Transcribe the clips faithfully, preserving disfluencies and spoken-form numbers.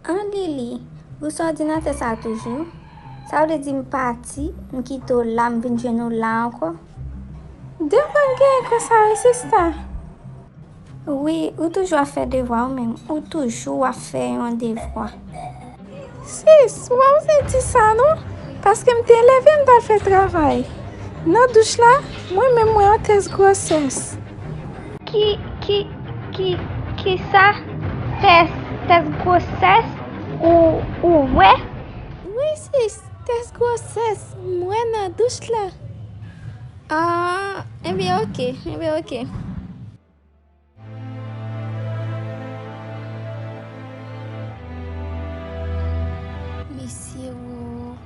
An Lili, ou sou òdinatè sa toujou? Sa vle di m pati, m kite w la, m vin jwenn ou la ankò? De kòd genyen konsa wi sista? Wi, ou toujou ap fè devwa ou menm, ou toujou ap fè yon devwa. Sis, ou pa bezwen di sa non, paske m te leve m t al fè travay. Nan douch la, mwen menm mwen an tès gwosès. Ki, ki, ki, kisa? Tès, tès gwosès? Ou, ou wè? Wi sis, tès gwosès, mwen nan douch la. Ah, ebyen oke, ebyen oke. Mesye wo,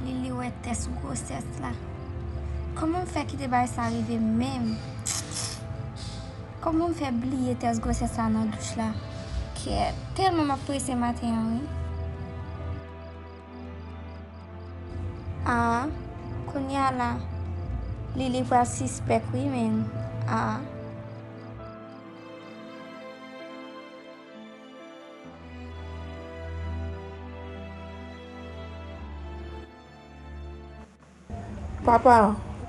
Lili wè tès gwosès la. Kòman m fè kite bagay sa rive menm? Kòman m fè bliye tès gwosès la nan douch la? Kèt, tèlman m ap prese maten an wi. Ah, kounye a la, Lili pral sispèk wi menm. Ah. Papa,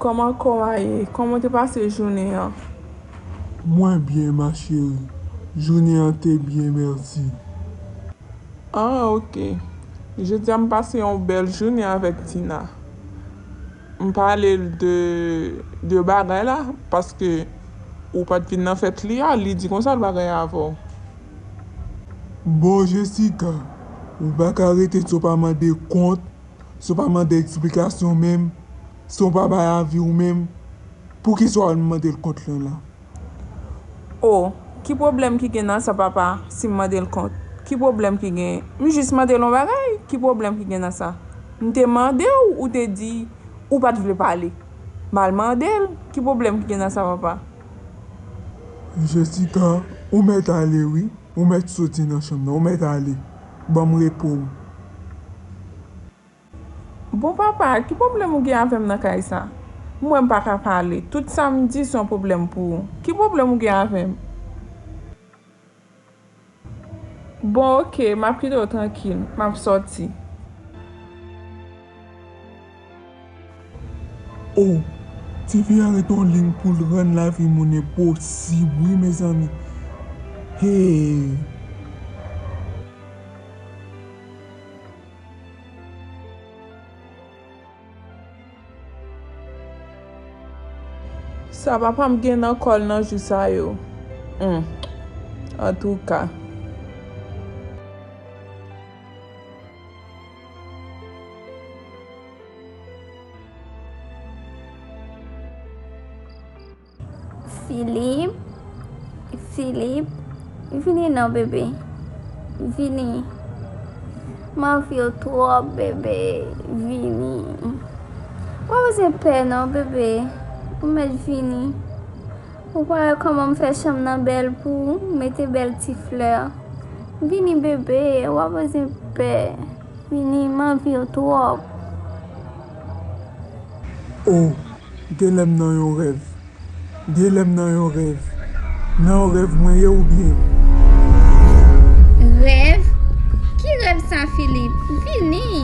kòman kò w a ye? Kòman w te pase jounen an? Mwen byen, ma chérie. Jounen an te byen, mèsi. Ah, oke. Jodi a m pase yon bèl jounen avèk Tina. M pale l de, de bagay la, paske ou pa t vin nan fèt li a, li di konsa l pa gen avè w. Bon, Jessica, ou pa ka rete san w pa mande kont, san w pa mande eksplikasyon menm, san w pa bay avi w menm. Poukisa w al mande l kont lan la? O, ki pwoblèm ki gen nan sa, papa, si m mande l kont? Ki pwoblèm ki gen? M jis mande l yon bagay, ki pwoblèm ki gen nan sa? M te mande w, ou te di ou pa t vle pale. M al mande l, ki pwoblèm ki gen nan sa, papa? Jessica, ou mèt ale wi. Ou mèt soti nan chanm nan, ou mèt ale. Ban m repo w. Bon papa, ki pwoblèm ou gen avè m nan kay sa? M wè m pa ka pale. Tout sa m di se yon pwoblèm pou ou. Ki pwoblèm ou gen avè m? Bon, oke, m ap kite w trankil. M ap sòti. O, tifi a ret yon liy pou l rann lavi moun enposib, wi, mezanmi. Hey! Sa papa m gen nan kò l nan jou sa yo. Hmm. Antouka. Filip, Filip, vini non, bebe. Vini. M anvi w twòp, bebe. Vini. Ou pa bezwen pè non, bebe. Ou mèt vini. Ou pa wè kòman m fè chanm nan bèl pou ou? M mete bèl ti flè. Vini, bebe. Ou pa bezwen pè. Vini, m anvi w twòp. O, genlè m nan yon rèv. Genlè m nan yon rèv. Nan yon rèv mwen ye oubyen? Rèv? Ki rèv sa, Filip? Vini!